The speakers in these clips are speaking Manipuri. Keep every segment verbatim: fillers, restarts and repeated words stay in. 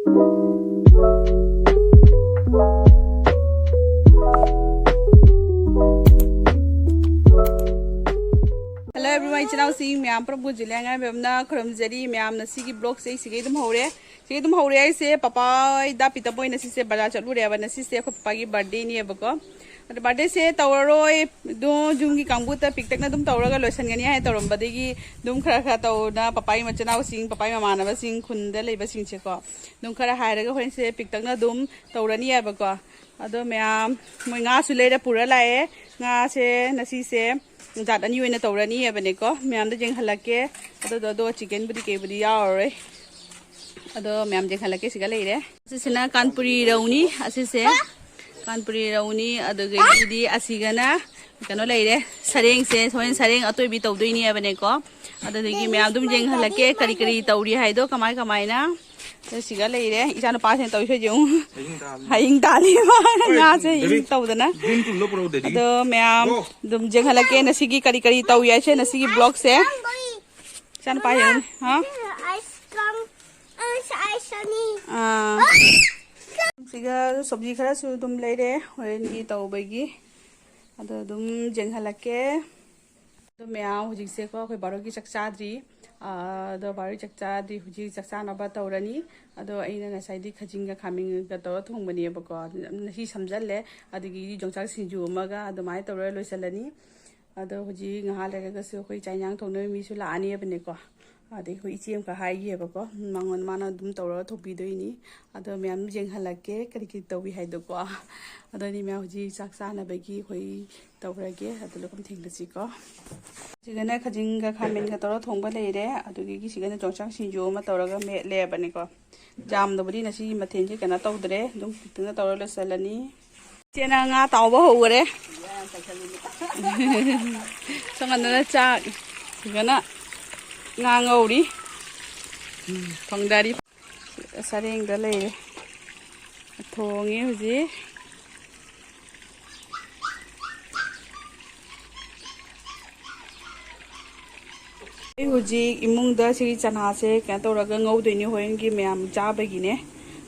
Hello everyone, ꯏꯆꯤꯟ ꯏꯅꯥꯎꯁꯤꯡ ꯃꯌꯥꯝ ꯄꯨꯝꯅꯃꯛꯄꯨ ꯖꯨꯂꯤꯌꯥ ꯉꯥꯏꯕꯦꯝꯅ ꯈꯨꯔꯨꯝꯖꯔꯤ꯫ ꯃꯌꯥꯝꯅ ꯁꯤꯒꯤ vlogꯁꯦ ꯑꯩ ꯁꯤꯒꯩ ꯑꯗꯨꯝ ꯍꯧꯔꯦ꯫ ꯁꯤꯒꯩ ꯑꯗꯨꯝ ꯍꯧꯔꯦ ꯍꯥꯏꯁꯦ, ꯄꯄꯥ ꯍꯣꯏ ꯗꯥ ꯄꯤꯇꯞ ꯍꯣꯏ ꯉꯁꯤꯁꯦ ꯕꯖꯥꯔ ꯆꯠꯂꯨꯔꯦꯕ꯫ ꯉꯁꯤꯁꯦ ꯑꯩꯈꯣꯏ ꯄꯄꯥꯒꯤ birthdayꯅꯦꯕꯀꯣ꯫ ꯑꯗꯣ birthdayꯁꯦ ꯇꯧꯔꯔꯣꯏ, ꯑꯗꯨꯝ ꯌꯨꯝꯒꯤ ꯀꯥꯡꯕꯨꯇ ꯄꯤꯛꯇꯛꯅ ꯑꯗꯨꯝ ꯇꯧꯔꯒ ꯂꯣꯏꯁꯟꯒꯅꯤ ꯍꯥꯏꯅ ꯇꯧꯔꯝꯕꯗꯒꯤ ꯑꯗꯨꯝ ꯈꯔ ꯈꯔ ꯇꯧꯅ ꯄꯄꯥꯒꯤ ꯃꯆꯤꯟ ꯃꯅꯥꯎꯁꯤꯡ, ꯄꯄꯥꯒꯤ ꯃꯃꯥꯟꯅꯕꯁꯤꯡ, ꯈꯨꯟꯗ ꯂꯩꯕꯁꯤꯡꯁꯦꯀꯣ, ꯑꯗꯨꯝ ꯈꯔ ꯍꯥꯏꯔꯒ ꯍꯣꯔꯦꯟꯁꯦ ꯄꯤꯛꯇꯛꯅ ꯑꯗꯨꯝ ꯇꯧꯔꯅꯤ ꯍꯥꯏꯕꯀꯣ꯫ ꯑꯗꯣ ꯃꯌꯥꯝ ꯃꯣꯏ ꯉꯥꯁꯨ ꯂꯩꯔ ꯄꯨꯔ ꯂꯥꯛꯑꯦ꯫ ꯉꯥꯁꯦ ꯉꯁꯤꯁꯦ ꯖꯥꯠ ꯑꯅꯤ ꯑꯣꯏꯅ ꯇꯧꯔꯅꯤ ꯍꯥꯏꯕꯅꯦꯀꯣ꯫ ꯃꯌꯥꯝꯗ ꯌꯦꯡꯍꯜꯂꯛꯀꯦ꯫ ꯑꯗꯨꯗꯣ, ꯑꯗꯣ chickenꯕꯨꯗꯤ ꯀꯩꯕꯨꯗꯤ ꯌꯥꯎꯔꯔꯣꯏ꯫ ꯑꯗꯣ ꯃꯌꯥꯝ ꯌꯦꯡꯍꯜꯂꯛꯀꯦ, ꯁꯤꯒ ꯂꯩꯔꯦ꯫ ꯑꯁꯤꯁꯤꯅ ꯀꯥꯟꯄꯨꯔꯤ ꯔꯧꯅꯤ꯫ ꯑꯁꯤꯁꯦ ꯀꯥꯟꯄꯨꯔꯤ ꯔꯧꯅꯤ꯫ ꯑꯗꯨꯗꯒꯤꯗꯤ ꯑꯁꯤꯒꯅ ꯀꯩꯅꯣ ꯂꯩꯔꯦ, ꯁꯔꯦꯡꯁꯦ꯫ ꯍꯣꯔꯦꯟ ꯁꯔꯦꯡ ꯑꯇꯣꯏꯕꯤ ꯇꯧꯗꯣꯏꯅꯤ ꯍꯥꯏꯕꯅꯦꯀꯣ꯫ ꯑꯗꯨꯗꯒꯤ ꯃꯌꯥꯝ ꯑꯗꯨꯝ ꯌꯦꯡꯍꯜꯂꯛꯀꯦ, ꯀꯔꯤ ꯀꯔꯤ ꯇꯧꯔꯤ ꯍꯥꯏꯗꯣ, ꯀꯃꯥꯏ ꯀꯃꯥꯏꯅ꯫ ꯑꯗꯣ ꯁꯤꯒ ꯂꯩꯔꯦ꯫ ꯏꯆꯥ ꯅꯨꯄꯥꯁꯤꯅ ꯇꯧꯔꯤꯁꯦ ꯌꯦꯡꯉꯨ꯫ ꯍꯌꯤꯡ ꯇꯥꯜꯂꯤ꯫ ꯍꯌꯤꯡ ꯇꯥꯜꯂꯤ ꯃꯥꯅ ꯉꯥꯁꯦ ꯍꯌꯤꯡ ꯇꯧꯗꯅ꯫ Green tea ꯂꯧ ꯄꯨꯔꯛꯎ, daddy꯫ ꯑꯗꯣ ꯃꯌꯥꯝ ꯑꯗꯨꯝ ꯌꯦꯡꯍꯜꯂꯛꯀꯦ ꯉꯁꯤꯒꯤ ꯀꯔꯤ ꯀꯔꯤ ꯇꯧꯏ ꯍꯥꯏꯁꯦ, ꯉꯁꯤꯒꯤ vlogꯁꯦ꯫ ꯏꯆꯥ ꯅꯨꯄꯥ ꯌꯦꯡꯉꯨ꯫ ꯍꯥ? ꯑꯥ꯫ ꯁꯤꯒ ꯁꯕꯖꯤ ꯈꯔꯁꯨ ꯑꯗꯨꯝ ꯂꯩꯔꯦ ꯍꯣꯔꯦꯟꯒꯤ ꯇꯧꯕꯒꯤ꯫ ꯑꯗꯣ ꯑꯗꯨꯝ ꯌꯦꯡꯍꯜꯂꯛꯀꯦ꯫ ꯑꯗꯣ ꯃꯌꯥꯝ ꯍꯧꯖꯤꯛꯁꯦꯀꯣ ꯑꯩꯈꯣꯏ ꯕꯥꯔꯣꯒꯤ ꯆꯥꯛ ꯆꯥꯗ꯭ꯔꯤ꯫ ꯑꯥ, ꯑꯗꯣ ꯕꯥꯔꯣꯒꯤ ꯆꯥꯛ ꯆꯥꯗ꯭ꯔꯤ, ꯍꯧꯖꯤꯛ ꯆꯥꯛ ꯆꯥꯅꯕ ꯇꯧꯔꯅꯤ꯫ ꯑꯗꯣ ꯑꯩꯅ ꯉꯁꯥꯏꯗꯤ ꯈꯥꯖꯤꯡꯒ ꯈꯥꯃꯦꯟꯒ ꯇꯧꯔ ꯊꯣꯡꯕꯅꯦꯕꯀꯣ꯫ ꯑꯗꯨ ꯉꯁꯤ ꯁꯝꯖꯜꯂꯦ꯫ ꯑꯗꯒꯤꯗꯤ ꯌꯣꯡꯆꯥꯛ ꯁꯤꯡꯖꯨ ꯑꯃꯒ ꯑꯗꯨꯃꯥꯏꯅ ꯇꯧꯔ ꯂꯣꯏꯁꯤꯜꯂꯅꯤ꯫ ꯑꯗꯣ ꯍꯧꯖꯤꯛ ꯉꯥꯏꯍꯥꯛ ꯂꯩꯔꯒꯁꯨ ꯑꯩꯈꯣꯏ ꯆꯥꯛ ꯏꯟꯖꯥꯡ ꯊꯣꯡꯅꯕ ꯃꯤꯁꯨ ꯂꯥꯛꯑꯅꯦꯕꯅꯦꯀꯣ꯫ ꯑꯗꯩ ꯑꯩꯈꯣꯏ ꯏꯆꯦ ꯑꯃꯈꯛ ꯍꯥꯏꯈꯤꯑꯕꯀꯣ, ꯃꯉꯣꯟꯗ ꯃꯥꯅ ꯑꯗꯨꯝ ꯇꯧꯔꯒ ꯊꯣꯡꯕꯤꯗꯣꯏꯅꯤ꯫ ꯑꯗꯣ ꯃꯌꯥꯝ ꯌꯦꯡꯍꯜꯂꯛꯀꯦ ꯀꯔꯤ ꯀꯔꯤ ꯇꯧꯏ ꯍꯥꯏꯗꯣꯀꯣ꯫ ꯑꯗꯣ ꯑꯩꯗꯤ ꯃꯌꯥꯝ ꯍꯧꯖꯤꯛ ꯆꯥꯛ ꯆꯥꯅꯕꯒꯤ ꯑꯩꯈꯣꯏ ꯇꯧꯔꯒꯦ꯫ ꯑꯗꯨ ꯂꯣꯏꯔꯒ ꯊꯦꯡꯅꯁꯤꯀꯣ꯫ ꯁꯤꯗꯅ ꯈꯥꯖꯤꯡꯒ ꯈꯥꯃꯦꯟꯒ ꯇꯧꯔ ꯊꯣꯡꯕ ꯂꯩꯔꯦ꯫ ꯑꯗꯨꯗꯒꯤ ꯁꯤꯗꯅ ꯌꯣꯡꯆꯥꯛ ꯁꯤꯡꯖꯨ ꯑꯃ ꯇꯧꯔꯒ ꯃꯦꯠꯂꯦꯕꯅꯤꯀꯣ꯫ ꯌꯥꯝꯗꯕꯨꯗꯤ ꯉꯁꯤꯒꯤ ꯃꯊꯦꯜꯁꯦ ꯀꯩꯅꯣ ꯇꯧꯗ꯭ꯔꯦ, ꯑꯗꯨꯝ ꯈꯤꯇꯪꯒ ꯇꯧꯔ ꯂꯣꯏꯁꯤꯜꯂꯅꯤ꯫ ꯏꯆꯦꯅ ꯉꯥ ꯇꯥꯎꯕ ꯍꯧꯈꯔꯦ꯫ ꯁꯣꯝ ꯅꯥꯀꯟꯗꯅ ꯆꯥꯛ ꯐꯖꯅ ꯉꯥ ꯉꯧꯔꯤ꯫ ꯊꯣꯡꯗꯔꯤ꯫ ꯁꯔꯦꯡꯗ ꯂꯩꯔꯦ꯫ ꯊꯣꯡꯉꯤ ꯍꯧꯖꯤꯛ꯫ ꯑꯩ ꯍꯧꯖꯤꯛ ꯏꯃꯨꯡꯗ ꯁꯤꯒꯤ ꯆꯅꯥꯁꯦ ꯀꯩꯅꯣ ꯇꯧꯔꯒ ꯉꯧꯗꯣꯏꯅꯦ, ꯍꯣꯔꯦꯟꯒꯤ ꯃꯌꯥꯝ ꯆꯥꯕꯒꯤꯅꯦ꯫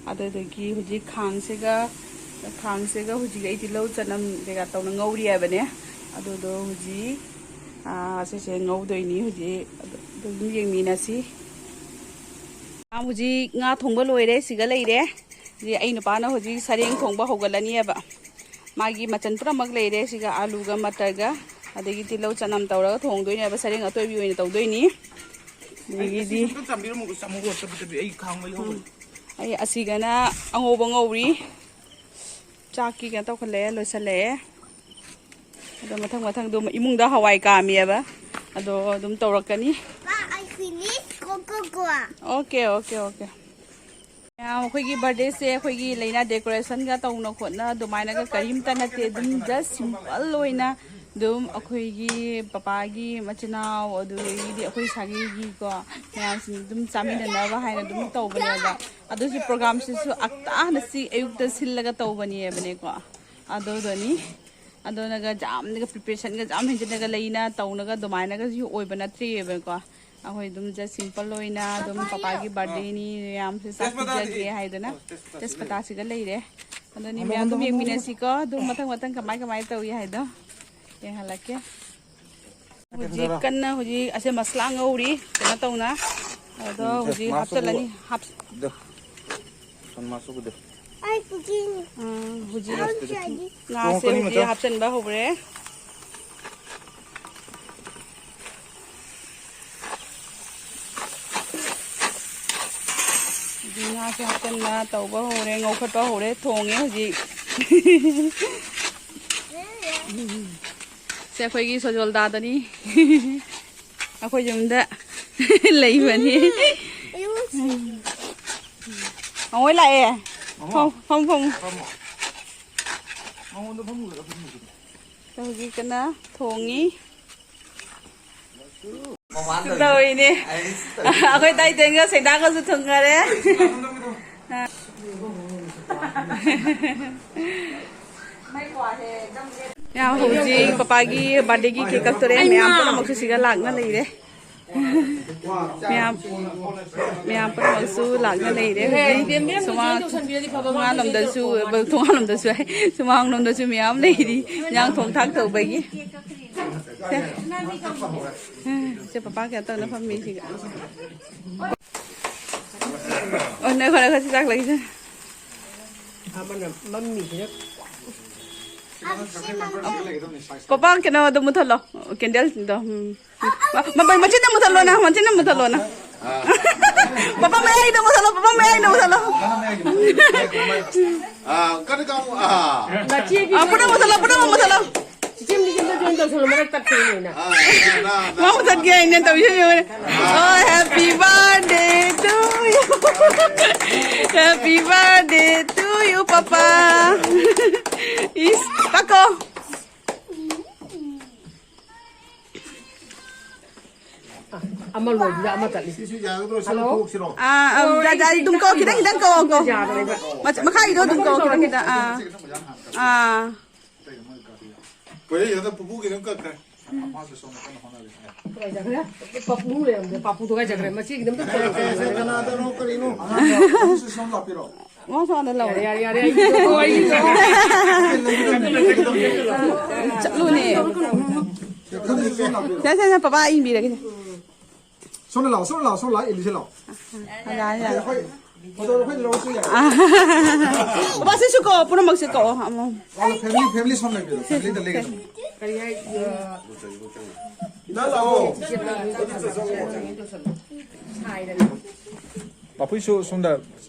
ꯑꯗꯨꯗꯒꯤ ꯍꯧꯖꯤꯛ ꯈꯥꯡꯁꯤꯒ, ꯈꯥꯡꯁꯤꯒ ꯍꯧꯖꯤꯛ ꯑꯩ ꯇꯤꯜꯍꯧ ꯆꯅꯝ ꯀꯩꯀꯥ ꯇꯧꯅ ꯉꯧꯔꯤ ꯍꯥꯏꯕꯅꯦ꯫ ꯑꯗꯨꯗꯣ ꯍꯧꯖꯤꯛ, ꯑꯥ, ꯑꯁꯤꯁꯦ ꯉꯧꯗꯣꯏꯅꯤ ꯍꯧꯖꯤꯛ꯫ ꯑꯗꯨ ꯑꯗꯨꯝ ꯌꯦꯡꯃꯤꯟꯅꯁꯤ꯫ ꯍꯧꯖꯤꯛ ꯉꯥ ꯊꯣꯡꯕ ꯂꯣꯏꯔꯦ, ꯁꯤꯒ ꯂꯩꯔꯦ꯫ ꯍꯧꯖꯤꯛ ꯑꯩ ꯅꯨꯄꯥꯅ ꯍꯧꯖꯤꯛ ꯁꯔꯦꯡ ꯊꯣꯡꯕ ꯍꯧꯒꯠꯂꯅꯤꯕ꯫ ꯃꯥꯒꯤ ꯃꯆꯜ ꯄꯨꯝꯅꯃꯛ ꯂꯩꯔꯦ꯫ ꯁꯤꯒ ꯑꯂꯨꯒ ꯃꯇꯔꯒ ꯑꯗꯒꯤ ꯇꯤꯜꯍꯧ ꯆꯅꯝ ꯇꯧꯔꯒ ꯊꯣꯡꯗꯣꯏꯅꯦꯕ꯫ ꯁꯔꯦꯡ ꯑꯇꯣꯏꯕꯤ ꯑꯣꯏꯅ ꯇꯧꯗꯣꯏꯅꯤ꯫ ꯑꯗꯒꯤꯗꯤ ꯑꯩ ꯈꯥꯡꯕ ꯂꯩꯍꯧꯕꯅꯤ꯫ ꯑꯩ ꯑꯁꯤꯒꯅ ꯑꯉꯧꯕ ꯉꯧꯔꯤ꯫ ꯆꯥꯛꯀꯤ ꯀꯩꯅꯣ ꯇꯧꯈꯠꯂꯛꯑꯦ, ꯂꯣꯏꯁꯤꯜꯂꯛꯑꯦ꯫ ꯑꯗꯣ ꯃꯊꯪ ꯃꯊꯪ ꯑꯗꯨꯝ ꯏꯃꯨꯡꯗ ꯍꯋꯥꯏ ꯀꯥꯝꯃꯤꯑꯕ꯫ ꯑꯗꯣ ꯑꯗꯨꯝ ꯇꯧꯔꯛꯀꯅꯤ꯫ I finish Coca-Cola. Okay, okay, okay. ꯃꯌꯥꯝ, ꯑꯩꯈꯣꯏꯒꯤ ꯕꯥꯔꯗꯦꯁꯦ ꯑꯩꯈꯣꯏꯒꯤ ꯂꯩꯅ ꯗꯦꯀꯣꯔꯦꯁꯟꯒ ꯇꯧꯅ ꯈꯣꯠꯅ ꯑꯗꯨꯃꯥꯏꯅꯒ ꯀꯔꯤꯝꯇ ꯅꯠꯇꯦ, ꯑꯗꯨꯝ ꯖꯁ ꯁꯤꯝꯄꯜ ꯑꯣꯏꯅ ꯑꯗꯨꯝ ꯑꯩꯈꯣꯏꯒꯤ ꯄꯄꯥꯒꯤ ꯃꯆꯤꯟ ꯃꯅꯥꯎ, ꯑꯗꯨꯗꯒꯤꯗꯤ ꯑꯩꯈꯣꯏ ꯁꯥꯒꯩꯒꯤꯀꯣ, ꯃꯌꯥꯝꯁꯤꯡ ꯑꯗꯨꯝ ꯆꯥꯃꯤꯟꯅꯅꯕ ꯍꯥꯏꯅ ꯑꯗꯨꯝ ꯇꯧꯕꯅꯦꯕ꯫ ꯑꯗꯨꯁꯨ ꯄ꯭ꯔꯣꯒꯥꯝꯁꯤꯁꯨ ꯑꯛꯇꯥꯅ ꯁꯤ ꯑꯌꯨꯛꯇ ꯁꯤꯜꯂꯒ ꯇꯧꯕꯅꯦꯕꯅꯦꯀꯣ꯫ ꯑꯗꯨꯗꯅꯤ꯫ ꯑꯗꯨꯅꯒ ꯌꯥꯝꯅꯒ ꯄ꯭ꯔꯤꯄꯦꯔꯦꯁꯟꯒ ꯌꯥꯝ ꯍꯦꯟꯖꯤꯟꯅꯒ ꯂꯩꯅ ꯇꯧꯅꯒ ꯑꯗꯨꯃꯥꯏꯅꯒꯁꯨ ꯑꯣꯏꯕ ꯅꯠꯇ꯭ꯔꯤꯑꯕꯀꯣ꯫ ꯑꯩꯈꯣꯏ ꯑꯗꯨꯝ ꯖꯁ ꯁꯤꯝꯄꯜ ꯑꯣꯏꯅ ꯑꯗꯨꯝ ꯄꯄꯥꯒꯤ ꯕꯥꯔꯗꯦꯅꯤ, ꯃꯌꯥꯝꯁꯦ ꯆꯥꯛ ꯄꯤꯖꯒꯦ ꯍꯥꯏꯗꯅ ꯇꯦꯖꯄꯇꯥꯁꯤꯒ ꯂꯩꯔꯦ꯫ ꯑꯗꯨꯅꯤ ꯃꯌꯥꯝ ꯑꯗꯨꯝ ꯌꯦꯡꯃꯤꯟꯅꯁꯤꯀꯣ꯫ ꯑꯗꯨꯝ ꯃꯊꯪ ꯃꯊꯪ ꯀꯃꯥꯏ ꯀꯃꯥꯏ ꯇꯧꯏ ꯍꯥꯏꯗꯣ ꯌꯦꯡꯍꯜꯂꯛꯀꯦ꯫ ꯍꯧꯖꯤꯛ ꯀꯟꯅ ꯍꯧꯖꯤꯛ ꯑꯁꯦ ꯃꯁꯂꯥ ꯉꯧꯔꯤ ꯀꯩꯅꯣ ꯇꯧꯅ꯫ ꯑꯗꯣ ꯎꯝ, ꯁꯦ, ꯍꯧꯖꯤꯛ ꯃꯥꯁꯨ ꯍꯥꯞꯆꯜꯂꯅꯤ꯫ ꯍꯥꯞ- ꯗ-, ꯁꯟ ꯃꯥꯁꯨ ꯀꯗ-, ꯑꯩ cooking ꯎꯝ, ꯍꯧꯖꯤꯛ ꯉꯥꯁꯦ ꯍꯧꯖꯤꯛ ꯍꯥꯞꯆꯤꯟꯕ ꯍꯧꯔꯦ꯫ ꯍꯧꯖꯤꯛ ꯉꯥꯁꯦ ꯍꯥꯞꯆꯤꯟꯕ ꯇꯧꯕ ꯍꯧꯔꯦ, ꯉꯧꯈꯠꯄ ꯍꯧꯔꯦ, ꯊꯣꯡꯉꯦ ꯍꯧꯖꯤꯛ꯫ ꯁꯦ ꯑꯩꯈꯣꯏꯒꯤ ꯁꯣꯖꯣꯜꯗꯥꯗꯅꯤ꯫ ꯑꯩꯈꯣꯏ ꯌꯨꯝꯗ ꯂꯩꯕꯅꯤ꯫ ꯑꯃꯣꯏ ꯂꯥꯛꯑꯦ꯫ ꯐꯝ, ꯐꯝ, ꯐꯝ꯫ ꯍꯧꯖꯤꯛ ꯀꯟꯅ ꯊꯣꯡꯉꯤ꯫ ꯇꯧꯔꯤꯅꯦ꯫ ꯑꯩꯈꯣꯏ ꯇꯥꯏꯇꯦꯟꯒ ꯁꯦꯟꯗꯥꯒꯁꯨ ꯊꯨꯡꯉꯔꯦ꯫ ꯌꯥꯝ ꯍꯧꯖꯤꯛ ꯄꯄꯥꯒꯤ ꯕꯥꯔꯗꯦꯒꯤ ꯀꯦꯛ ꯀꯛꯇꯣꯔꯦ꯫ ꯃꯌꯥꯝ ꯄꯨꯝꯅꯃꯛꯁꯨ ꯁꯤꯒ ꯂꯥꯛꯅ ꯂꯩꯔꯦ꯫ ꯃꯌꯥꯝ, ꯃꯌꯥꯝ ꯄꯨꯝꯅꯃꯛꯁꯨ ꯂꯥꯛꯅ ꯂꯩꯔꯦ ꯍꯧꯖꯤꯛ꯫ ꯁꯨꯃꯥꯡ, ꯁꯨꯃꯥꯡꯂꯣꯝꯗꯁꯨ, ꯊꯣꯡꯒꯥꯜꯂꯣꯝꯗꯁꯨ ꯍꯥꯏ, ꯁꯨꯃꯥꯡꯂꯣꯝꯗꯁꯨ ꯃꯌꯥꯝ ꯂꯩꯔꯤ, ꯏꯟꯖꯥꯡ ꯊꯣꯡ ꯊꯥꯛ ꯇꯧꯕꯒꯤ꯫ ꯁꯦ, ꯁꯦ, ꯄꯄꯥ ꯀꯩꯅꯣ ꯇꯧꯅ ꯐꯝꯃꯤꯁꯤꯒ꯫ ꯑꯣ, ꯅꯈꯣꯏ, ꯅꯈꯣꯏ ꯆꯥꯛ ꯂꯩꯁꯦ꯫ ꯑꯃꯅ ꯃꯝꯃꯤꯁꯤꯅ꯫ ꯄꯄꯥ, ꯀꯩꯅꯣꯗꯣ ꯃꯨꯊꯠꯂꯣ, ꯀꯦꯟꯗꯜꯗꯣ꯫ ꯎꯝ꯫ ꯃ-, ꯃ-, ꯃꯆꯤꯟꯗ ꯃꯨꯊꯠꯂꯣ ꯅꯪ, ꯃꯆꯤꯟꯗ ꯃꯨꯊꯠꯂꯣ ꯅꯪ꯫ ꯄꯄꯥ ꯃꯌꯥꯏꯗ ꯃꯨꯊꯠꯂꯣ, ꯄꯄꯥ ꯃꯌꯥꯏꯗ ꯃꯨꯊꯠꯂꯣ꯫ ꯑꯥ, ꯀꯟꯅ ꯀꯥꯞꯄꯨ, ꯑꯥ꯫ ꯃꯆꯦꯒꯤ ꯑꯥ, ꯄꯨꯟꯅ ꯃꯨꯊꯠꯂꯣ, ꯄꯨꯟꯅ ꯃꯨꯊꯠꯂꯣ꯫ ꯆꯤꯆꯦ ꯃꯤꯆꯝꯗ join ꯇꯧꯁꯜꯂꯣ, ꯃꯔꯛ ꯇꯠꯈ꯭ꯔꯦ ꯂꯣꯏꯅ꯫ ꯑꯥ, ꯑꯥ, ꯑꯥ, ꯑꯥ꯫ ꯃꯥ ꯃꯨꯊꯠꯀꯦ ꯍꯥꯏꯅ ꯇꯧꯔꯤꯁꯦ ꯌꯦꯡꯉꯨꯅꯦ꯫ ꯑꯣ, happy birthday to you. Happy birthday to you, papa. ꯏꯁ, ꯀꯛꯀꯣ꯫ ꯑꯃ ꯂꯣꯏꯕꯗ ꯑꯃ ꯆꯠꯂꯤ꯫ ꯁꯤꯁꯨ ꯌꯥꯒꯗ꯭ꯔꯣ? ꯁꯤ ꯍꯜꯂꯣ? ꯂꯧꯊꯣꯛꯁꯤꯔꯣ? ꯑꯥ, ꯑꯥ, ꯑꯣ, ꯖꯥ-, ꯖꯥ-, ꯑꯩ ꯑꯗꯨꯝ ꯀꯛꯑꯣ, ꯈꯤꯇꯪ, ꯈꯤꯇꯪ ꯀꯛꯑꯣ, ꯀꯛꯑꯣ꯫ ꯌꯥꯗ꯭ꯔꯦꯕ꯫ ꯃꯆ-, ꯃꯈꯥꯒꯤꯗꯣ ꯑꯗꯨꯝ ꯀꯛꯑꯣ, ꯈꯤꯇꯪ, ꯈꯤꯇꯪ꯫ ꯑꯥ, ꯑꯥ꯫ ꯀꯨꯏꯔꯦ, ꯌꯦꯡꯉꯣ, ꯄꯨꯄꯨꯒꯤ ꯑꯗꯨꯝ ꯀꯛꯈ꯭ꯔꯦ꯫ ꯃꯥꯁꯨ ꯁꯣꯝꯗ ꯀꯟꯅ ꯍꯣꯠꯅꯔꯤ꯫ ꯀꯗꯥꯏ ꯆꯠꯈ꯭ꯔꯦ? ꯄꯥꯄꯨ ꯂꯩꯔꯝꯗꯦ, ꯄꯥꯄꯨꯗꯣ ꯀꯥꯏ ꯆꯠꯈ꯭ꯔꯦ? ꯃꯆꯦꯒꯤꯗꯤ ꯑꯝꯇ ꯀꯩ, ꯀꯩ, ꯀꯩ, ꯀꯅꯥꯗꯅꯣ, ꯀꯔꯤꯅꯣ? ꯑꯉꯥꯡꯗꯣ, ꯑꯃꯨꯛꯁꯨ ꯁꯣꯝ ꯂꯥꯛꯄꯤꯔꯣ꯫ ꯃꯥꯁꯨ ꯑꯥꯗ ꯂꯧꯔꯦ꯫ ꯌꯥꯔꯦ, ꯌꯥꯔꯦ, ꯌꯥꯔꯦ, ꯑꯩꯒꯤꯗꯣ, ꯑꯩꯒꯤꯗꯣ꯫ ꯆꯠꯂꯨꯅꯦ꯫ ꯁꯦ, ꯁꯦ, ꯁꯦ, ꯄꯄꯥ, ꯑꯩ ꯏꯟꯕꯤꯔꯒꯦ꯫ ꯁꯣꯝꯗ ꯂꯥꯛꯑꯣ, ꯁꯣꯝꯗ ꯂꯥꯛꯑꯣ, ꯁꯣꯝꯗ ꯂꯥꯛꯑꯣ, ꯏꯜꯂꯤꯁꯤ ꯂꯥꯛꯑꯣ꯫ ꯌꯥꯔꯦ, ꯌꯥꯔꯦ꯫ ꯑꯩꯈꯣꯏ, ꯐꯣꯇꯣ ꯑꯩꯈꯣꯏ ꯂꯧꯔꯁꯨ ꯌꯥꯏ꯫ ꯄꯄꯥ, ꯁꯤꯁꯨ ꯀꯛꯑꯣ, ꯄꯨꯝꯅꯃꯛꯁꯦ ꯀꯛꯑꯣ, ꯑꯃꯃꯝ꯫ ꯂꯥꯛꯑꯣ, family, family ꯁꯣꯝ ꯂꯩꯕꯤꯔꯣ, family ꯗ ꯂꯩꯒꯗꯕꯅꯤ꯫ ꯀꯔꯤ ꯍꯥꯏ-, ꯗꯥ ꯂꯥꯛꯑꯣ꯫ ꯄꯥꯄꯨꯏꯁꯨ ꯁꯣꯝꯗ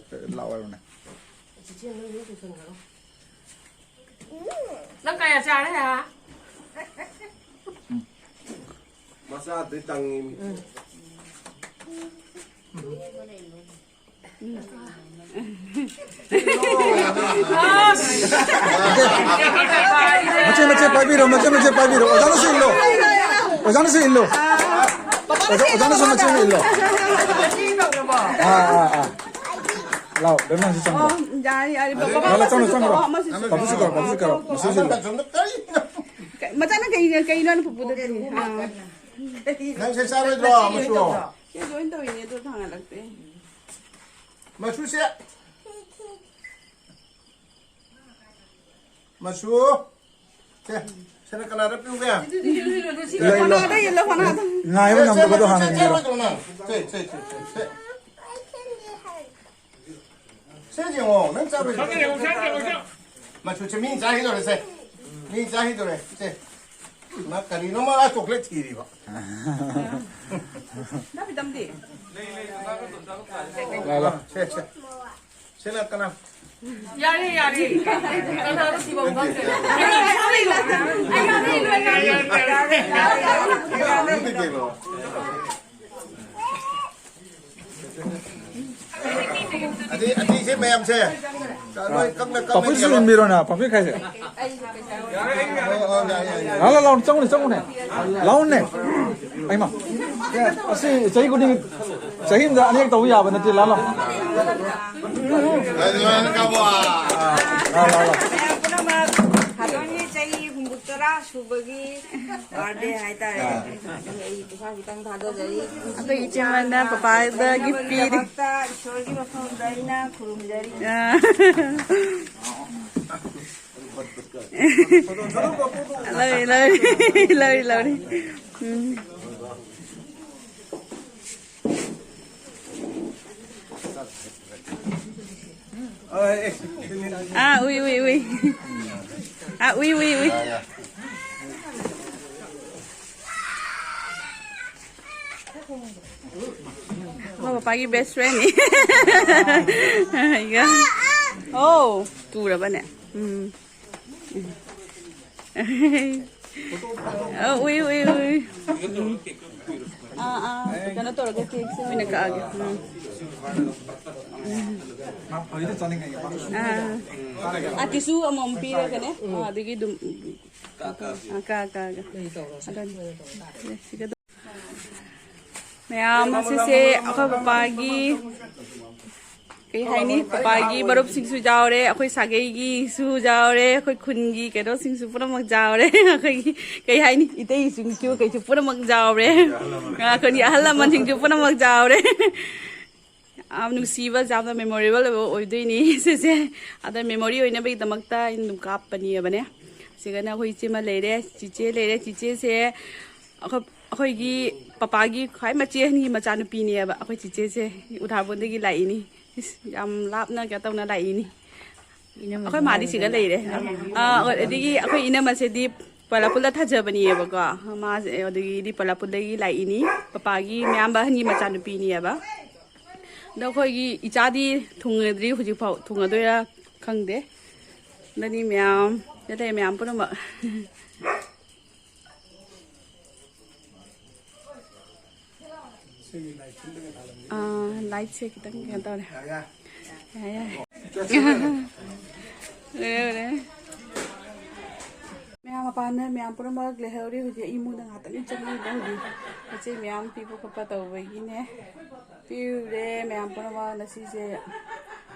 ꯂꯥꯛꯑꯣ ꯍꯥꯏꯕꯅꯦ꯫ ꯅꯪ ꯀꯌꯥ ꯆꯥꯔꯦ, ꯍꯥ? ꯃꯆꯥꯗꯩ ꯇꯪꯉꯤ ꯃꯤ꯫ ꯃꯆꯦ, ꯃꯆꯦ ꯄꯥꯏꯕꯤꯔꯣ, ꯃꯆꯦ, ꯃꯆꯦ ꯄꯥꯏꯕꯤꯔꯣ꯫ ꯑꯣꯖꯥꯅꯁꯨ ꯏꯜꯂꯣ꯫ ꯑꯣꯖꯥꯅꯁꯨ ꯏꯜꯂꯣ꯫ ꯑꯣꯖꯥ, ꯑꯣꯖꯥꯅꯁꯨ ꯃꯆꯦ ꯑꯃ ꯏꯜꯂꯣ꯫ ꯑꯥ, ꯑꯥ, ꯑꯥ꯫ ꯂꯥꯎ, ꯕꯦꯝꯅꯁꯨ ꯆꯪꯉꯣ꯫ ꯑꯣ, ꯌꯥꯔꯦ, ꯌꯥꯔꯦ꯫ ꯕꯕꯥ, ꯂꯥꯎ, ꯂꯥꯎ, ꯆꯪꯉꯣ, ꯆꯪꯉꯣ꯫ ꯄꯥꯄꯨꯁꯨ ꯀꯧꯔꯣ, ꯄꯥꯄꯨꯁꯨ ꯀꯧꯔꯣ꯫ ꯃꯆꯦꯁꯨ ꯏꯜꯂꯣ꯫ ꯃꯆꯥꯅ ꯀꯩꯅꯣ, ꯀꯩꯅꯣ ꯄꯨꯄꯨꯗꯗꯤ? ꯑꯥ꯫ ꯅꯪꯁꯦ ꯆꯥꯔꯣꯏꯗ꯭ꯔꯣ, ꯃꯆꯨ? ꯁꯤ ꯂꯣꯏ ꯇꯧꯔꯤꯅꯦ, ꯑꯗꯨ ꯊꯥꯡꯒꯠꯂꯛꯇꯦ꯫ ꯃꯆꯨꯁꯦ꯫ ꯃꯆꯨ꯫ ꯁꯦ, ꯁꯤꯅ ꯀꯅꯥꯗ ꯄꯤꯌꯨꯒꯦ? ꯐꯅꯥꯗ ꯌꯦꯜꯂꯣ, ꯐꯅꯥꯗ꯫ ꯉꯥꯏꯕ ꯁꯦ, ꯁꯦ, ꯉꯝꯗꯕꯗꯣ ꯁꯦ, ꯍꯥꯟꯅ ꯁꯦ, ꯌꯦꯡꯉꯣ꯫ ꯆꯥꯔꯣꯏꯗ꯭ꯔꯣ ꯅꯪ? ꯁꯦ, ꯁꯦ, ꯁꯦ, ꯁꯦ, ꯁꯦ꯫ ꯁꯦ ꯌꯦꯡꯉꯣ, ꯅꯪ ꯆꯥꯔꯣꯏꯗ꯭ꯔꯣ? ꯁꯝꯅ ꯌꯦꯡꯉꯣ, ꯁꯝꯅ ꯌꯦꯡꯉꯣ, ꯁꯝ꯫ ꯃꯆꯨꯁꯦ ꯃꯤ ꯆꯥꯈꯤꯗꯧꯔꯦ, ꯁꯦ꯫ ꯃꯤ ꯆꯥꯈꯤꯗꯧꯔꯦ, ꯁꯦ꯫ ꯃꯥ ꯀꯔꯤꯅꯣ ꯃꯥ ꯆꯣꯀ꯭ꯂꯦꯠ ꯊꯤꯔꯤꯕ꯫ ꯗꯥ ꯄꯤꯇꯝꯗꯤ? ꯂꯥꯛꯑꯣ, ꯂꯥꯛꯑꯣ꯫ ꯁꯦ, ꯁꯦ꯫ ꯁꯤꯅ ꯀꯅꯥ? ꯌꯥꯔꯦ, ꯌꯥꯔꯦ꯫ ꯀꯅꯥꯅꯣ ꯊꯤꯕ ꯈꯪꯗꯦ꯫ ꯑꯗꯨꯗꯤ ꯀꯩꯅꯣ? ꯑꯗꯩ ꯑꯇꯩꯁꯦ ꯃꯌꯥꯝꯁꯦ ꯂꯣꯏ ꯀꯛꯅ ꯀꯛꯅ ꯄꯥꯐꯤꯁꯨ ꯌꯦꯜꯂꯣ꯫ ꯏꯟꯕꯤꯔꯣꯅ, ꯄꯥꯐꯤ ꯈꯥꯏꯁꯦ꯫ ꯑꯣ, ꯑꯣ, ꯌꯥꯏ, ꯌꯥꯏ, ꯌꯥꯏ꯫ ꯂꯥꯛꯑꯣ, ꯂꯥꯛꯑꯣ, ꯂꯥꯛꯑꯣ, ꯆꯪꯉꯨꯅꯦ, ꯆꯪꯉꯨꯅꯦ꯫ ꯂꯥꯛꯑꯣꯅꯦ꯫ ꯑꯩꯃ꯫ ꯑꯁꯤ ꯆꯍꯤ ꯈꯨꯗꯤꯡꯒꯤ, ꯆꯍꯤ ꯑꯃꯗ ꯑꯅꯤꯔꯛ ꯇꯧꯕ ꯌꯥꯕ ꯅꯠꯇꯦ, ꯂꯥꯛꯑꯣ, ꯂꯥꯛꯑꯣ꯫ ꯂꯥꯛꯑꯣ, ꯂꯥꯛꯑꯣ, ꯂꯥꯛꯑꯣ꯫ ꯃꯌꯥꯝ ꯄꯨꯝꯅꯃꯛ ꯍꯥꯗꯣꯟꯒꯤ ꯆꯍꯤ ꯍꯨꯝꯐꯨ ꯇꯔꯥ ꯁꯨꯕꯒꯤ ꯕꯥꯔꯗꯦ ꯍꯥꯏꯇꯥꯔꯦ꯫ ꯑꯥ꯫ ꯑꯗꯨꯒꯤ ꯑꯩ ꯄꯩꯁꯥ ꯈꯤꯇꯪ ꯊꯥꯗꯖꯔꯤ꯫ ꯑꯩꯈꯣꯏ ꯏꯆꯦꯃꯅ ꯄꯄꯥꯗ ꯒꯤꯐ ꯄꯤꯔꯤ꯫ ꯄꯨꯝꯅꯃꯛꯀꯤꯗꯃꯛꯇ ꯏꯁꯣꯔꯒꯤ ꯃꯐꯝꯗ ꯑꯩꯅ ꯈꯨꯔꯨꯝꯖꯔꯤ꯫ ꯑꯥ꯫ ꯂꯧꯔꯤ, ꯂꯧꯔꯤ, ꯂꯧꯔꯤ, ꯂꯧꯔꯤ꯫ ꯎꯝ꯫ ꯑꯥ, ꯎꯏ, ꯎꯏ, ꯎꯏ꯫ ꯑꯥ, ꯎꯏ, ꯎꯏ, ꯎꯏ꯫ ꯑꯩꯈꯣꯏ ꯄꯄꯥꯒꯤ best friend ꯅꯤ꯫ ꯑꯩꯒ꯫ ꯑꯣ, ꯇꯨꯔꯕꯅꯦ꯫ ꯎꯝ꯫ ꯑ, ꯎꯏ, ꯎꯏ, ꯎꯏ꯫ ꯎꯝ꯫ ꯑꯥ, ꯑꯥ, ꯀꯩꯅꯣ ꯇꯧꯔꯒ ꯀꯦꯛꯁꯦ ꯑꯣꯏꯅ ꯀꯛꯑꯒꯦ꯫ ꯎꯝ꯫ ꯑꯥ꯫ ꯑꯥ, ꯇꯤꯁꯨ ꯑꯃꯃꯝ ꯄꯤꯔꯒꯅꯦ꯫ ꯑꯥ, ꯑꯗꯒꯤ ꯑꯗꯨꯝ, ꯑꯥ, ꯀꯛꯑꯒꯦ꯫ ꯑꯗꯨꯅꯤ꯫ ꯃꯌꯥꯝ ꯑꯁꯤꯁꯦ ꯑꯩꯈꯣꯏ ꯄꯄꯥꯒꯤ ꯀꯩ ꯍꯥꯏꯅꯤ, ꯄꯄꯥꯒꯤ ꯃꯔꯨꯞꯁꯤꯡꯁꯨ ꯌꯥꯎꯔꯦ, ꯑꯩꯈꯣꯏ ꯁꯥꯒꯩꯒꯤꯁꯨ ꯌꯥꯎꯔꯦ, ꯑꯩꯈꯣꯏ ꯈꯨꯟꯒꯤ ꯀꯩꯅꯣꯁꯤꯡꯁꯨ ꯄꯨꯝꯅꯃꯛ ꯌꯥꯎꯔꯦ꯫ ꯑꯩꯈꯣꯏꯒꯤ ꯀꯩ ꯍꯥꯏꯅꯤ, ꯏꯇꯩꯁꯤꯡꯁꯨ ꯀꯩꯁꯨ ꯄꯨꯝꯅꯃꯛ ꯌꯥꯎꯔꯦ꯫ ꯑꯩꯈꯣꯏꯒꯤ ꯑꯍꯜ ꯂꯃꯟꯁꯤꯡꯁꯨ ꯄꯨꯝꯅꯃꯛ ꯌꯥꯎꯔꯦ꯫ ꯌꯥꯝ ꯅꯨꯡꯁꯤꯕ, ꯌꯥꯝꯅ ꯃꯦꯃꯣꯔꯦꯕꯜ ꯑꯣꯏꯕ ꯑꯣꯏꯗꯣꯏꯅꯤ ꯁꯤꯁꯦ꯫ ꯑꯗ ꯃꯦꯃꯣꯔꯤ ꯑꯣꯏꯅꯕꯒꯤꯗꯃꯛꯇ ꯑꯩꯅ ꯑꯗꯨꯝ ꯀꯥꯞꯄꯅꯦꯕꯅꯦ꯫ ꯁꯤꯒꯅ ꯑꯩꯈꯣꯏ ꯏꯆꯦ ꯑꯃ ꯂꯩꯔꯦ, ꯆꯤꯆꯦ ꯂꯩꯔꯦ꯫ ꯆꯤꯆꯦꯁꯦ ꯑꯩꯈꯣꯏ, ꯑꯩꯈꯣꯏꯒꯤ ꯄꯄꯥꯒꯤ ꯈ꯭ꯋꯥꯏ ꯃꯆꯦ ꯑꯍꯟꯒꯤ ꯃꯆꯥꯅꯨꯄꯤꯅꯦꯕ꯫ ꯑꯩꯈꯣꯏ ꯆꯤꯆꯦꯁꯦ ꯎꯊꯥꯔꯕꯣꯟꯗꯒꯤ ꯂꯥꯛꯏꯅꯤ꯫ ꯏꯁ, ꯌꯥꯝ ꯂꯥꯞꯅ ꯀꯩꯅꯣ ꯇꯧꯅ ꯂꯥꯛꯏꯅꯤ꯫ ꯑꯩꯈꯣꯏ ꯃꯥꯗꯤ ꯁꯤꯒ ꯂꯩꯔꯦ꯫ ꯑꯥ, ꯑꯗꯒꯤ ꯑꯩꯈꯣꯏ ꯏꯅꯝꯃꯁꯤꯗꯤ ꯄꯣꯂꯥꯄꯨꯜꯗ ꯊꯥꯖꯕꯅꯦꯕꯀꯣ꯫ ꯃꯥꯁꯦ ꯑꯗꯒꯤꯗꯤ ꯄꯣꯂꯥꯄꯨꯜꯗꯒꯤ ꯂꯥꯛꯏꯅꯤ꯫ ꯄꯄꯥꯒꯤ ꯃꯌꯥꯝꯕ ꯑꯍꯟꯒꯤ ꯃꯆꯥꯅꯨꯄꯤꯅꯦꯕ꯫ ꯑꯗꯣ ꯑꯩꯈꯣꯏꯒꯤ ꯏꯆꯥꯗꯤ ꯊꯨꯡꯉꯗ꯭ꯔꯤ ꯍꯧꯖꯤꯛꯐꯥꯎ, ꯊꯨꯡꯉꯗꯣꯏꯔꯥ ꯈꯪꯗꯦ꯫ ꯑꯗꯨꯅꯤ ꯃꯌꯥꯝ, ꯅꯠꯇꯦ, ꯃꯌꯥꯝ ꯄꯨꯝꯅꯃꯛ꯫ ꯑꯥ, ꯂꯥꯏꯠꯁꯦ ꯈꯤꯇꯪ ꯀꯩꯅꯣ ꯇꯧꯔꯦ꯫ ꯌꯥꯔꯦ, ꯌꯥꯔꯦ꯫ ꯂꯣꯏꯔꯦ, ꯂꯣꯏꯔꯦ꯫ ꯃꯌꯥꯝ ꯃꯄꯥꯟꯗ ꯃꯌꯥꯝ ꯄꯨꯝꯅꯃꯛ ꯂꯩꯍꯧꯔꯤ꯫ ꯍꯧꯖꯤꯛ ꯑꯩ ꯏꯃꯨꯡꯗ ꯉꯥꯛꯇꯪ ꯆꯪꯉꯤꯕ꯫ ꯍꯧꯖꯤꯛ ꯄꯣꯠ ꯆꯩ ꯃꯌꯥꯝ ꯄꯤꯕ ꯈꯣꯠꯄ ꯇꯧꯕꯒꯤꯅꯦ꯫ ꯄꯤꯔꯨꯔꯦ ꯃꯌꯥꯝ ꯄꯨꯝꯅꯃꯛ꯫ ꯉꯁꯤꯁꯦ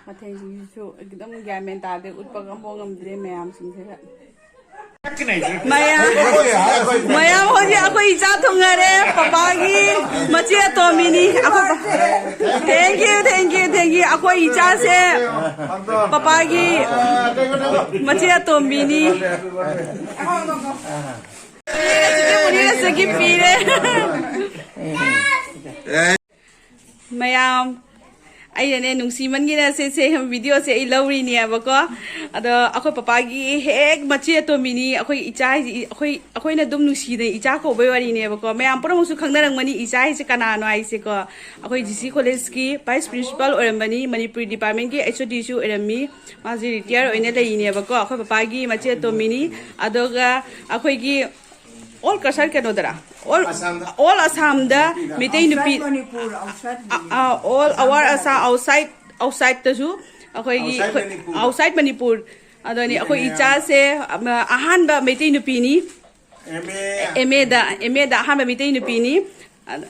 ꯃꯊꯦꯜꯁꯤꯡꯁꯤꯁꯨ ꯑꯗꯨꯝ ꯒ꯭ꯌꯥꯟ ꯃꯦꯟ ꯇꯥꯗꯦ, ꯎꯠꯄꯒ ꯑꯝꯐꯥꯎ ꯉꯝꯗ꯭ꯔꯦ ꯃꯌꯥꯝꯁꯤꯡꯁꯤꯗ꯫ ꯃꯌꯥꯝ, ꯃꯌꯥꯝ ꯍꯧꯖꯤꯛ ꯑꯩꯈꯣꯏ ꯏꯆꯥ ꯊꯨꯡꯉꯔꯦ, ꯄꯄꯥꯒꯤ ꯃꯆꯦ ꯑꯇꯣꯝꯕꯤꯅꯤ꯫ ꯑꯩꯈꯣꯏ ꯄ-, thank you, thank you, thank you꯫ ꯑꯩꯈꯣꯏ ꯏꯆꯥꯁꯦ ꯄꯄꯥꯒꯤ ꯃꯆꯦ ꯑꯇꯣꯝꯕꯤꯅꯤ꯫ ꯆꯤꯆꯦ ꯃꯨꯅꯤꯅꯁꯨ gift ꯄꯤꯔꯦ꯫ ꯃꯌꯥꯝ, ꯑꯩꯅꯅꯦ ꯅꯨꯡꯁꯤꯃꯟꯒꯤꯅ ꯁꯦ, ꯁꯦ video ꯁꯦ ꯑꯩ ꯂꯧꯔꯤꯅꯦꯕꯀꯣ꯫ ꯑꯗꯣ ꯑꯩꯈꯣꯏ ꯄꯄꯥꯒꯤ ꯍꯦꯛ ꯃꯆꯦ ꯑꯇꯣꯝꯕꯤꯅꯤ꯫ ꯑꯩꯈꯣꯏ ꯏꯆꯥ ꯍꯥꯏꯁꯤ, ꯑꯩꯈꯣꯏ, ꯑꯩꯈꯣꯏꯅ ꯑꯗꯨꯝ ꯅꯨꯡꯁꯤꯅ ꯏꯆꯥ ꯀꯧꯕꯩ ꯋꯥꯔꯤꯅꯦꯕꯀꯣ꯫ ꯃꯌꯥꯝ ꯄꯨꯝꯅꯃꯛꯁꯨ ꯈꯪꯅꯔꯝꯒꯅꯤ ꯏꯆꯥ ꯍꯥꯏꯁꯦ ꯀꯅꯥꯅꯣ ꯍꯥꯏꯁꯦꯀꯣ꯫ ꯑꯩꯈꯣꯏ ꯖꯤ ꯁꯤ ꯀꯣꯂꯦꯖꯀꯤ vice principal ꯑꯣꯏꯔꯝꯕꯅꯤ, ꯃꯅꯤꯄꯨꯔꯤ department ꯀꯤ H O D ꯁꯨ ꯑꯣꯏꯔꯝꯃꯤ꯫ ꯃꯥꯁꯦ retire ꯑꯣꯏꯅ ꯂꯩꯔꯤꯅꯦꯕꯀꯣ꯫ ꯑꯩꯈꯣꯏ ꯄꯄꯥꯒꯤ ꯃꯆꯦ ꯑꯇꯣꯝꯕꯤꯅꯤ꯫ ꯑꯗꯨꯒ ꯑꯩꯈꯣꯏꯒꯤ all Cachar ꯀꯩꯅꯣꯗꯔꯥ? All, ꯑꯁꯥꯝꯗ꯫ All ꯑꯁꯥꯝꯗ Meitei ꯅꯨꯄꯤ, Outside ꯃꯅꯤꯄꯨꯔ, outside ꯑ, ꯑ, all our Assam, outside, outside ꯇꯁꯨ ꯑꯩꯈꯣꯏꯒꯤ, Outside ꯃꯅꯤꯄꯨꯔ꯫ Outside ꯃꯅꯤꯄꯨꯔ꯫ ꯑꯗꯨꯅꯤ ꯑꯩꯈꯣꯏ ꯃꯌꯥꯝ꯫ ꯏꯆꯥꯁꯦ, ꯑꯃ, ꯑꯍꯥꯟꯕ ꯃꯩꯇꯩ ꯅꯨꯄꯤꯅꯤ꯫ M A꯫ M A the, M A ꯗ ꯑꯍꯥꯟꯕ ꯃꯩꯇꯩ ꯅꯨꯄꯤꯅꯤ꯫ ꯑꯗ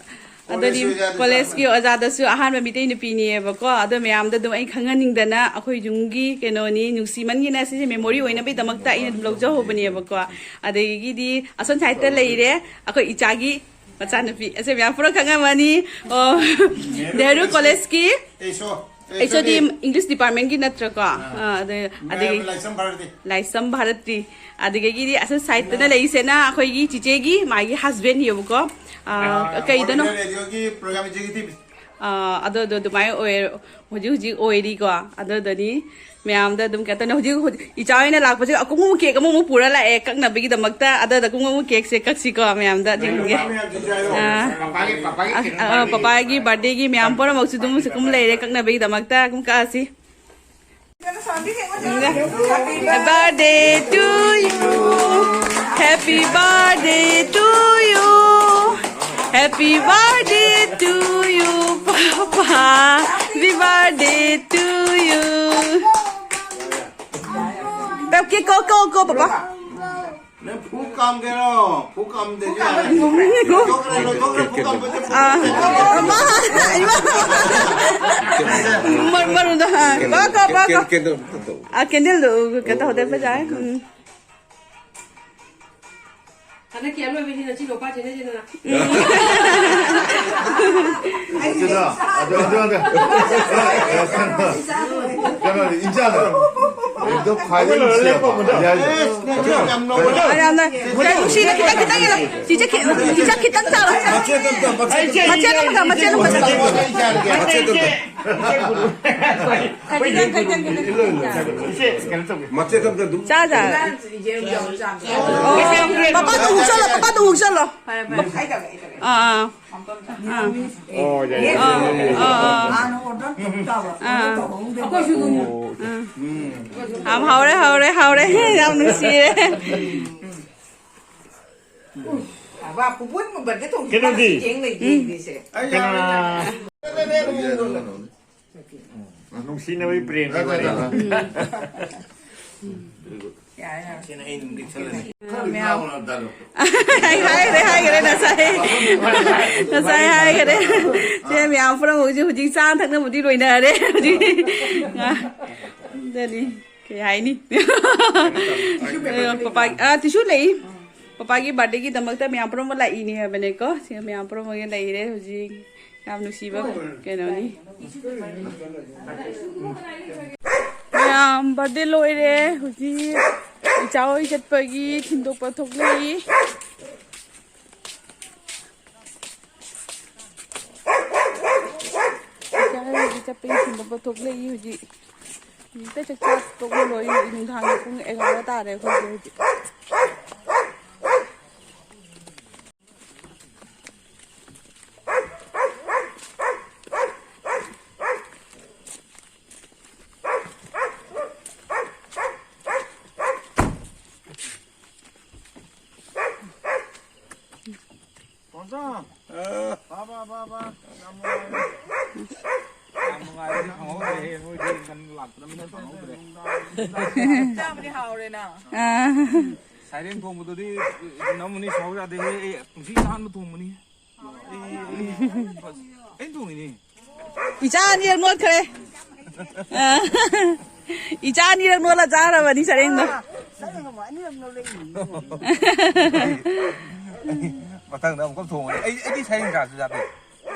ꯑꯗꯨꯗꯤ ꯀꯣꯂꯦꯖꯀꯤ ꯑꯣꯖꯥꯗꯁꯨ ꯑꯍꯥꯟꯕ ꯃꯤꯇꯩ ꯅꯨꯄꯤꯅꯦꯕꯀꯣ꯫ ꯑꯗꯣ ꯃꯌꯥꯝꯗ ꯑꯗꯨꯝ ꯑꯩ ꯈꯪꯍꯟꯅꯤꯡꯗꯅ, ꯑꯩꯈꯣꯏ ꯌꯨꯝꯒꯤ ꯀꯩꯅꯣꯅꯤ, ꯅꯨꯡꯁꯤꯃꯟꯒꯤꯅ ꯁꯤꯁꯦ ꯃꯦꯃꯣꯔꯤ ꯑꯣꯏꯅꯕꯒꯤꯗꯃꯛꯇ ꯑꯩꯅ ꯑꯗꯨꯝ ꯂꯧꯖꯍꯧꯕꯅꯦꯕꯀꯣ꯫ ꯑꯗꯒꯤꯗꯤ ꯑꯁꯣꯝ ꯁꯥꯏꯠꯇ ꯂꯩꯔꯦ ꯑꯩꯈꯣꯏ ꯏꯆꯥꯒꯤ ꯃꯆꯥꯅꯨꯄꯤ, ꯑꯁꯦ ꯃꯌꯥꯝ ꯄꯨꯔꯥ ꯈꯪꯉꯝꯃꯅꯤ꯫ ꯑꯣ, ꯅꯦꯍꯔꯨ ꯀꯣꯂꯦꯖꯀꯤ ꯑꯩꯁꯣꯗꯤ ꯏꯪꯂꯤꯁ ꯗꯤꯄꯥꯔꯠꯃꯦꯟꯒꯤ ꯅꯠꯇ꯭ꯔꯀꯣ? ꯑꯥ, ꯑꯗ-, ꯑꯗꯒꯤ ꯂꯥꯏꯁ꯭ꯔꯝ ꯚꯥꯔꯇꯤ꯫ ꯂꯥꯏꯁ꯭ꯔꯝ ꯚꯥꯔꯇꯤ꯫ ꯑꯗꯨꯗꯒꯤꯗꯤ ꯑꯁꯤ ꯁꯥꯏꯠꯇꯅ ꯂꯩꯔꯤꯁꯦꯅ ꯑꯩꯈꯣꯏꯒꯤ ꯆꯤꯆꯦꯒꯤ ꯃꯥꯒꯤ ꯍꯁꯕꯦꯟꯅꯦꯕꯀꯣ꯫ ꯑꯥ, ꯑꯥ, ꯀꯩꯗꯅꯣ? ꯑꯣꯜ ꯏꯟꯗꯤꯌꯥ ꯔꯦꯗꯤꯑꯣꯒꯤ ꯄ꯭ꯔꯣꯒ꯭ꯔꯥꯝ ꯑꯦꯛꯖꯤꯀ꯭ꯌꯨꯇꯤꯚ꯫ ꯑꯥ, ꯑꯗꯨ, ꯑꯗꯨ ꯑꯗꯨꯃꯥꯏꯅ ꯑꯣꯏ-, ꯍꯧꯖꯤꯛ ꯍꯧꯖꯤꯛ ꯑꯣꯏꯔꯤꯀꯣ꯫ ꯑꯗꯨꯗꯅꯤ ꯃꯌꯥꯝꯗ ꯑꯗꯨꯝ ꯀꯩꯅꯣ ꯇꯧꯅꯤ꯫ ꯍꯧꯖꯤꯛ, ꯍꯧꯖꯤꯛ ꯏꯆꯥ ꯍꯣꯏꯅ ꯂꯥꯛꯄꯁꯦ ꯑꯀꯨꯝ ꯑꯃꯨꯛ ꯀꯦꯛ ꯑꯃꯃꯨꯛ ꯄꯨꯔ ꯂꯥꯛꯑꯦ ꯀꯛꯅꯕꯒꯤꯗꯃꯛꯇ꯫ ꯑꯗꯨꯗ ꯑꯀꯨꯝ ꯑꯃꯨꯛ ꯀꯦꯛꯁꯦ ꯀꯛꯁꯤꯀꯣ ꯃꯌꯥꯝꯗ ꯊꯤꯟꯒꯦ꯫ ꯑꯥ, ꯄꯥꯄꯥꯒꯤ, ꯄꯥꯄꯥꯒꯤ ꯑꯥ, ꯀꯩꯅꯣ ꯑꯥ, ꯄꯥꯄꯥꯒꯤ ꯕꯥꯔꯗꯦꯒꯤ ꯃꯌꯥꯝ ꯄꯨꯝꯅꯃꯛꯁꯨ ꯑꯗꯨꯝ ꯁꯤ ꯀꯨꯝ ꯂꯩꯔꯦ ꯀꯛꯅꯕꯒꯤꯗꯃꯛꯇ꯫ ꯑꯗꯨꯝ ꯀꯛꯑꯁꯤ꯫ Happy birthday to you. Happy birthday to you. Happy birthday to you, Papa. Happy birthday to you. Pep, ke ko, ko, ko, Papa. ꯅꯪ ꯐꯨ ꯀꯥꯝꯒꯦꯔꯣ? ꯐꯨ ꯀꯥꯝꯗꯗꯤ ꯌꯥꯔꯦ꯫ ꯂꯣꯏꯊꯣꯛꯈ꯭ꯔꯦ, ꯂꯣꯏꯊꯣꯛꯈ꯭ꯔꯦ, ꯐꯨ ꯀꯥꯝꯕꯁꯦ ꯐꯨ ꯑꯥ꯫ ꯀꯥꯝꯗꯗꯤ ꯌꯥꯔꯦ꯫ ꯑꯃ, ꯏꯃꯥ꯫ ꯃꯔ-, ꯃꯔꯨꯗꯣ, ꯍꯥ꯫ ꯀꯣ, ꯀꯣ, ꯀꯣ, ꯀꯣ꯫ ꯀꯦꯟ-, ꯀꯦꯟꯗꯜ ꯑꯝꯇ ꯇꯧ꯫ ꯑꯥ, ꯀꯦꯟꯗꯜꯗꯣ ꯀꯩꯅꯣ ꯇꯧꯍꯧꯗꯦ, ꯐꯖꯔꯦ꯫ ꯎꯝ꯫ ꯍꯟꯗꯛꯀꯤ ꯑꯔꯣꯏꯕꯅꯤꯅ ꯁꯤ ꯂꯣꯄꯥ ꯆꯦꯟꯅꯁꯤꯗꯅ꯫ ꯑꯗꯨꯗꯣ, ꯑꯗꯨ, ꯑꯗꯨ, ꯑꯗꯨ꯫ ꯀꯩꯅꯣ, ꯏꯟꯖꯥꯡꯗꯣ꯫ ꯑꯗꯨ ꯈ꯭ꯋꯥꯏꯗꯒꯤ ꯅꯨꯡꯁꯤꯌꯦꯕ꯫ ꯌꯥꯏ꯫ ꯑꯦꯁ, ꯅꯪ ꯌꯥꯝ ꯅꯧꯕ꯫ ꯌꯥꯝꯅ ꯅꯨꯡꯁꯤꯅ ꯈꯤꯇꯪ, ꯈꯤꯇꯪ ꯌꯦꯡꯉꯣ꯫ ꯆꯤꯆꯦ ꯈꯤ-, ꯆꯤꯆꯦ ꯈꯤꯇꯪ ꯆꯥꯔꯣ꯫ ꯃꯆꯦꯠ ꯑꯝꯇ, ꯃꯆꯦꯠ ꯑꯝꯇ꯫ ꯃꯆꯦꯠ ꯑꯃꯈꯛ, ꯃꯆꯦꯠ ꯑꯃꯈꯛ꯫ ꯃꯆꯦꯠ ꯑꯝꯇ꯫ ꯃꯆꯦꯠ ꯑꯝꯇ ꯑꯗꯨꯝ꯫ ꯆꯥ, ꯆꯥ꯫ ꯑꯣ, ꯄꯄꯥꯗꯣ ꯍꯨꯛꯆꯜꯂꯣ, ꯄꯄꯥꯗꯣ ꯍꯨꯛꯆꯜꯂꯣ꯫ ꯑꯥ, ꯑꯥ꯫ ꯑꯥ꯫ ꯑꯣ, ꯌꯥꯏ, ꯌꯥꯏ, ꯑꯥ, ꯌꯥꯏ, ꯌꯥꯏ꯫ ꯑꯥ, ꯑꯥ꯫ ꯑꯥ꯫ ꯌꯥꯝ ꯍꯥꯎꯔꯦ, ꯍꯥꯎꯔꯦ, ꯍꯥꯎꯔꯦ꯫ ꯌꯥꯝ ꯅꯨꯡꯁꯤꯌꯦ꯫ ꯕꯥ, ꯄꯨꯄꯨ ꯕꯥꯔꯗꯦ ꯇꯧꯁꯤ꯫ ꯀꯩꯅꯣꯗꯤ? ꯆꯦꯡ ꯂꯩꯇꯦ, ꯎꯝ꯫ ꯏꯪꯂꯤꯁꯁꯦ꯫ ꯀꯩꯅꯣ, ꯅꯨꯡꯁꯤꯅꯕꯒꯤ ꯄ꯭ꯔꯦꯝꯒꯤ ꯋꯥꯔꯤ꯫ ꯁꯤꯅ ꯑꯩ ꯅꯨꯡꯗꯤ ꯈꯜꯂꯅꯤ꯫ ꯃꯌꯥꯝ꯫ ꯂꯥꯎꯅ ꯑꯝꯇ ꯂꯧ꯫ ꯑꯩ ꯍꯥꯏꯈ꯭ꯔꯦ, ꯍꯥꯏꯈ꯭ꯔꯦ ꯉꯁꯥꯏ꯫ ꯉꯁꯥꯏ ꯍꯥꯏꯈ꯭ꯔꯦ꯫ ꯁꯦ ꯃꯌꯥꯝ ꯄꯨꯝꯅꯃꯛ ꯍꯧꯖꯤꯛ, ꯍꯧꯖꯤꯛ ꯆꯥ ꯊꯛꯅꯕꯗꯤ ꯂꯣꯏꯅꯔꯦ ꯍꯧꯖꯤꯛ꯫ ꯑꯗꯨꯅꯤ꯫ ꯀꯩ ꯍꯥꯏꯅꯤ? ꯄꯄꯥ, ꯑꯥ, ꯇꯤꯁꯨ ꯂꯩ꯫ ꯄꯄꯥꯒꯤ ꯕꯥꯔꯗꯦꯒꯤꯗꯃꯛꯇ ꯃꯌꯥꯝ ꯄꯨꯝꯅꯃꯛ ꯂꯥꯛꯏꯅꯦ ꯍꯥꯏꯕꯅꯦꯀꯣ꯫ ꯁꯤ ꯃꯌꯥꯝ ꯄꯨꯝꯅꯃꯛ ꯂꯩꯔꯦ ꯍꯧꯖꯤꯛ꯫ ꯌꯥꯝ ꯅꯨꯡꯁꯤꯕ ꯀꯩꯅꯣꯅꯤ꯫ ꯃꯌꯥꯝ ꯕꯥꯔꯗꯦ ꯂꯣꯏꯔꯦ꯫ ꯍꯧꯖꯤꯛ ꯏꯆꯥ ꯍꯣꯏ ꯆꯠꯄꯒꯤ ꯊꯤꯟꯗꯣꯛꯄ ꯊꯣꯛꯂꯛꯏ꯫ ꯏꯆꯥ ꯍꯣꯏꯒꯤ ꯆꯠꯄꯒꯤ ꯊꯤꯟꯗꯣꯛꯄ ꯊꯣꯛꯂꯛꯏ ꯍꯧꯖꯤꯛ꯫ ꯍꯧꯖꯤꯛꯇ ꯆꯥꯛ ꯆꯥ ꯇꯣꯛꯄ ꯂꯣꯏꯔꯤ꯫ ꯅꯨꯡꯗꯥꯡꯒꯤ ꯄꯨꯡ ꯑꯦꯒꯥꯔꯣ ꯇꯥꯔꯦ ꯑꯩꯈꯣꯏꯁꯦ ꯍꯧꯖꯤꯛ꯫ ꯄꯥꯝꯆꯥ! ꯑ꯫ ꯕꯥ, ꯕꯥ, ꯕꯥ, ꯕꯥ꯫ ꯌꯥꯝ ꯅꯨꯡꯉꯥꯏꯔꯦ꯫ ꯌꯥꯝ ꯅꯨꯡꯉꯥꯏꯔꯦ, ꯈꯪꯍꯧꯗ꯭ꯔꯦꯍꯦ, ꯅꯣꯏꯗꯤ ꯉꯟꯅ ꯂꯥꯛꯄꯅꯤꯅ ꯈꯪꯍꯧꯗ꯭ꯔꯦ꯫ ꯆꯥꯕꯗꯤ ꯍꯥꯎꯔꯦꯅ꯫ ꯑ꯫ ꯁꯥꯏꯔꯦꯡ ꯊꯣꯡꯕꯗꯨꯗꯤ ꯅꯝꯃꯨꯅꯤ, ꯁꯥꯎ ꯌꯥꯗꯦꯍꯦ꯫ ꯑꯩ ꯄꯨꯟꯁꯤꯗ ꯑꯍꯥꯟꯕ ꯊꯣꯡꯕꯅꯤ꯫ ꯑꯩ, ꯑꯩ, ꯑꯩꯅ ꯊꯣꯡꯉꯤꯅꯤ꯫ ꯏꯆꯥ ꯑꯅꯤꯔꯛ ꯅꯣꯠꯈ꯭ꯔꯦ꯫ ꯑ, ꯏꯆꯥ ꯑꯅꯤꯔꯛ ꯅꯣꯠꯂ ꯆꯥꯈ꯭ꯔꯕꯅꯤ ꯁꯔꯦꯡꯗꯣ꯫ ꯃꯊꯪꯗ ꯑꯃꯨꯛꯀ ꯊꯣꯡꯉꯅꯤ꯫ ꯑꯩ, ꯑꯩꯗꯤ ꯁꯔꯦꯡ ꯆꯥꯁꯨ ꯆꯥꯗꯦ,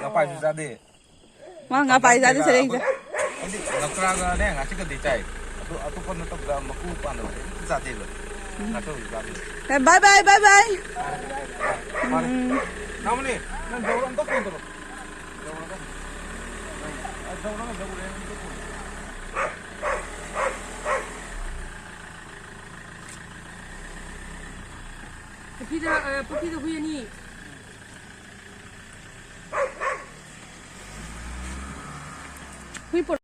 ꯉꯥꯄꯥꯏꯁꯨ ꯆꯥꯗꯦ꯫ ꯃꯥ ꯉꯥꯄꯥꯏ ꯆꯥꯗꯦ, ꯁꯔꯦꯡ ꯆꯥꯏ꯫ ꯑꯩꯗꯤ ꯉꯀ꯭ꯔꯥꯒꯅꯦ, ꯉꯥꯆꯤꯛꯀꯗꯤ ꯆꯥꯏ꯫ ꯑꯗꯨ ꯑꯇꯣꯞꯄ ꯅꯠꯇꯕꯗ ꯃꯀꯨ ꯄꯥꯟꯗꯕ ꯑꯝꯇ ꯆꯥꯗꯦꯕ꯫ ꯉꯥꯆꯧꯕꯁꯨ ꯆꯥꯗꯦꯕ꯫ ꯑꯦ, bye bye, bye bye꯫ ꯃꯥꯅꯦ꯫ ꯎꯝ꯫ ꯅꯥꯎꯃꯅꯤ, ꯅꯪ ꯖꯧꯔ ꯑꯝꯇ phone ꯇꯧꯔꯣ꯫ ꯖꯧꯔꯒ꯫ ꯑ, ꯖꯧꯔꯒ ꯖꯧꯔꯦ ꯑꯝꯇ phone ꯇꯧꯔꯣ꯫ ꯄꯨꯈ꯭ꯔꯤꯗ, ꯑ, ꯄꯨꯈ꯭ꯔꯤꯗ ꯍꯨꯏ ꯑꯅꯤ꯫ ꯍꯨꯏ ꯄꯨꯔꯛ-